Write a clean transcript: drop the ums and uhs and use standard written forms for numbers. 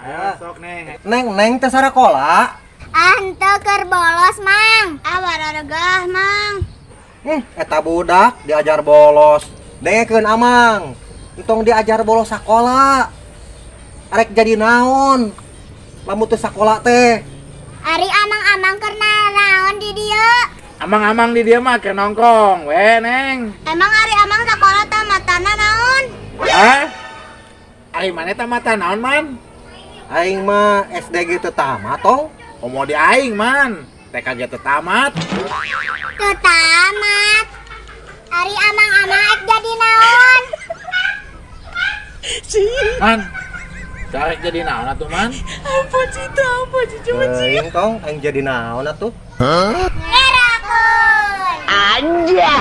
Ayo sok, Neng. Neng, Neng teh sarakola. Ah, henteu, keur bolos, Mang. Ah, wararegah, Mang. Eta budak diajar bolos. Dengekeun Amang. Entong diajar bolos sakola. Arek jadi naon lamun teu sakola teh? Ari amang-amang keur naon di dieu? Amang-amang di dieu mah keur nongkrong, we, Neng. Emang ari amang sakola tamatana naon? Hah? Ari maneh tamatan naon, Man? Aing mah SD ge teu tamat, Tong. Komo di aing, Man. TK ge teu tamat. Teu tamat. Ari amang-amang ek jadi naon? Man. Arek jadi naon atuh, Man? Teuing, Tong, aing jadi naon atuh? Ngerakeun. Anjay.